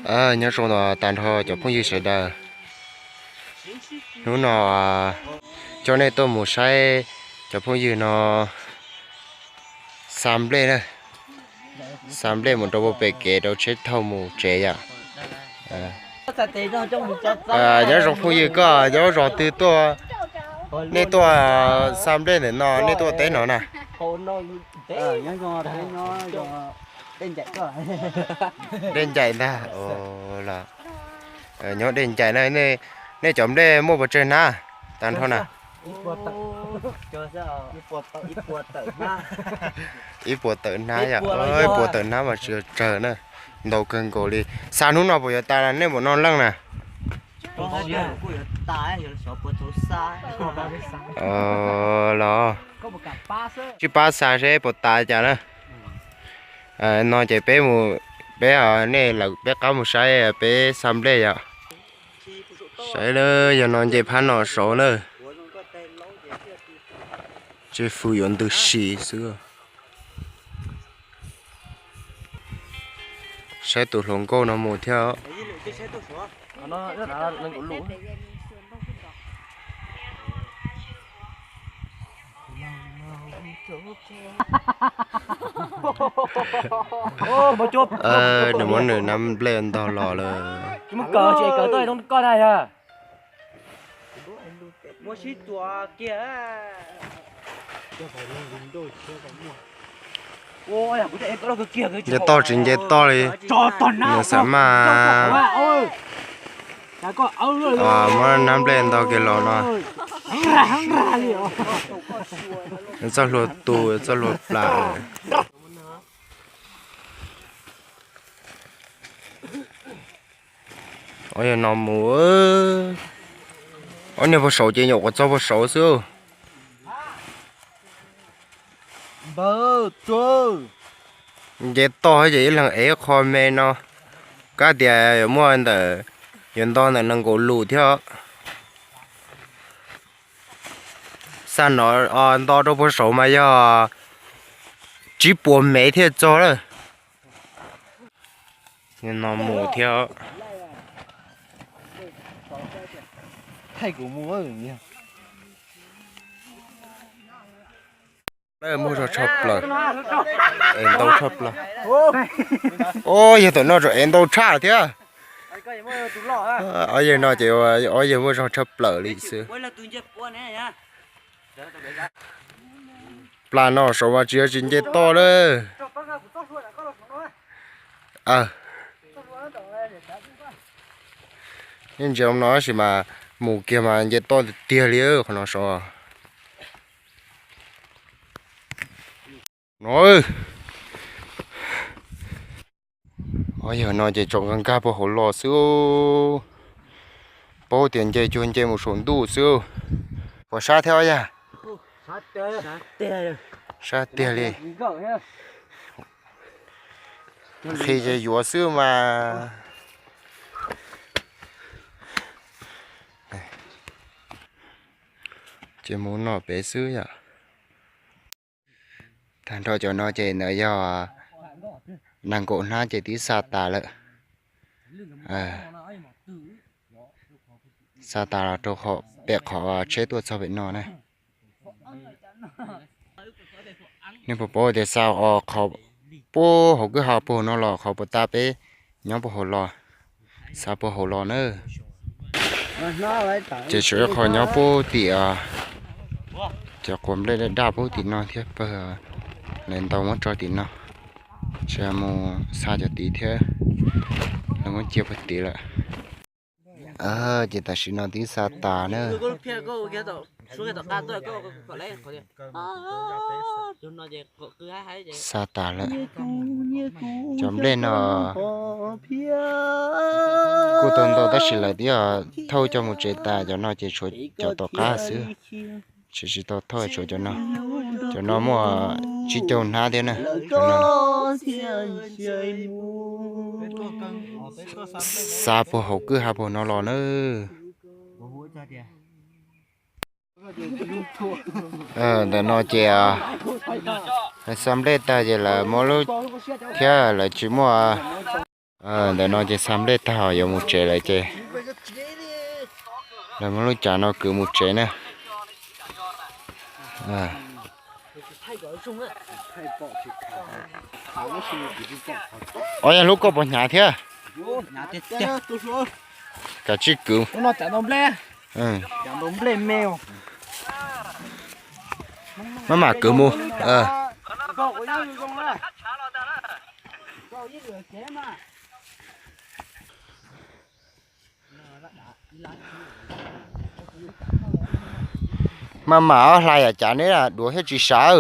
Nyob zoo tag nrho cov phooj ywg sawv daws. Hnub no coj nej tuaj mus saib cov phooj ywg no xa nplej na. Xa nplej mus rau puag pem kev rau tsheb thauj mus tsev yom. Nyob zoo phooj ywg, koj nyob zos twg tuaj? Nej tuaj xa nplej ntawm no, nej tuaj teb no na? Dej Ncaim ntag. Nyob Dej Ncaim na. Nej cov nplej muaj puas tsawg hnab tag nrho na? Ib puas tawm hnab yom. Ib puas tawm hnab mas tsis tsawg na. Ntau kawg nkaus li. Xa hnub no puas yuav tas nej npaum no leej na? Los, tsib pab xa seb puas tas cas na. No ces peb mus, peb, nej lawv peb qab mus saib peb xa nplej yom. Saib na, yog no nce phab no saud na. Tsis fwm yuav ntws si xwb. Saib tus hluas nkauj no mus thiab. Nws muab nws nab nplej ntog los lawm. Nce toj tsis nce toj li. Nws xav maj muab nab nplej ntog kiag los no. Txoj hlua tu, txoj hlua plam lawm. Ob yawg no mus, ob niag puag saud ces nyuam qhuav txog puag saud xwb. Nce toj ces ib leeg ev qho me no, kab tias yuav muaj ntawm, yuav nto ntawm nees nkaum lus thiab. Xa no nto rau puag saud mas yog tsib puas mev thiaj txog lawm. No mus thiab. Muaj zog tshaj plaws, ev ntau tshaj plaws. Ob yawg tam no tseem ev ntau tshaj thiab. Ob yawg no ces ob yawg muaj zog tshaj plaws li xwb. Plas no saud mas tsis yog tsis nce toj lawm. Yeej ntsia no tab sis mas mus kiag mas nce toj tiag tiag li qhov no saud. No, ob yawg no ces tseem nkag nkag puag hauv los xwb. Paub tias nce cuag nce mus saum ntuj xwb. Puas sab thiab ob yawg? Sab tiag li. Qhia ces yuav xwb mas. Ces mus no pem xwb yom. Tag nrho cov no ces ntawd yog nees nkaum hnab ces twb xa tas lawm. Xa tas los rau pem qhov tsheb tuaj txog pem no na. Nej puas paub tias xa qhov puag hauv kwj ha puag hauv no los qhov puag ta peb nyob puag hauv los, xa puag hauv los na. Ces tsuas ib qho nyob puag tim cov quav nplej daj daj puag tim no thiab pawg, lawv ntau muab tso tim no. Tsis mus xa cov tid thiab, lawv muab cia puag tid lawm. Ces tam sim no twb xa tas na. Xa tas lawm. Cov nplej no kuj tau ntau tab sis lawv twb thauj coj mus tsev tas, cov no ces tshuav cov tom qab xwb. Tsis tsis tau thauj, tshuav cov no. Cov no muaj tsib caug hnab thiab na. Xa puag hauv kwj ha puag no los na. Ntawm no ces xa nplej tag ces lawv muab lub thiab lawv tsis muaj Ntawm no ces xa nplej tag yuav mus tsev lawm ces lawv muab lub cav no kwv mus tsev na. Ob, yog hlub koj puas hnyav thiab? Kav tsij kwv. Maj mam kwv mus. Maj mam os, hlais yam cav neb duav thiaj tsis sav.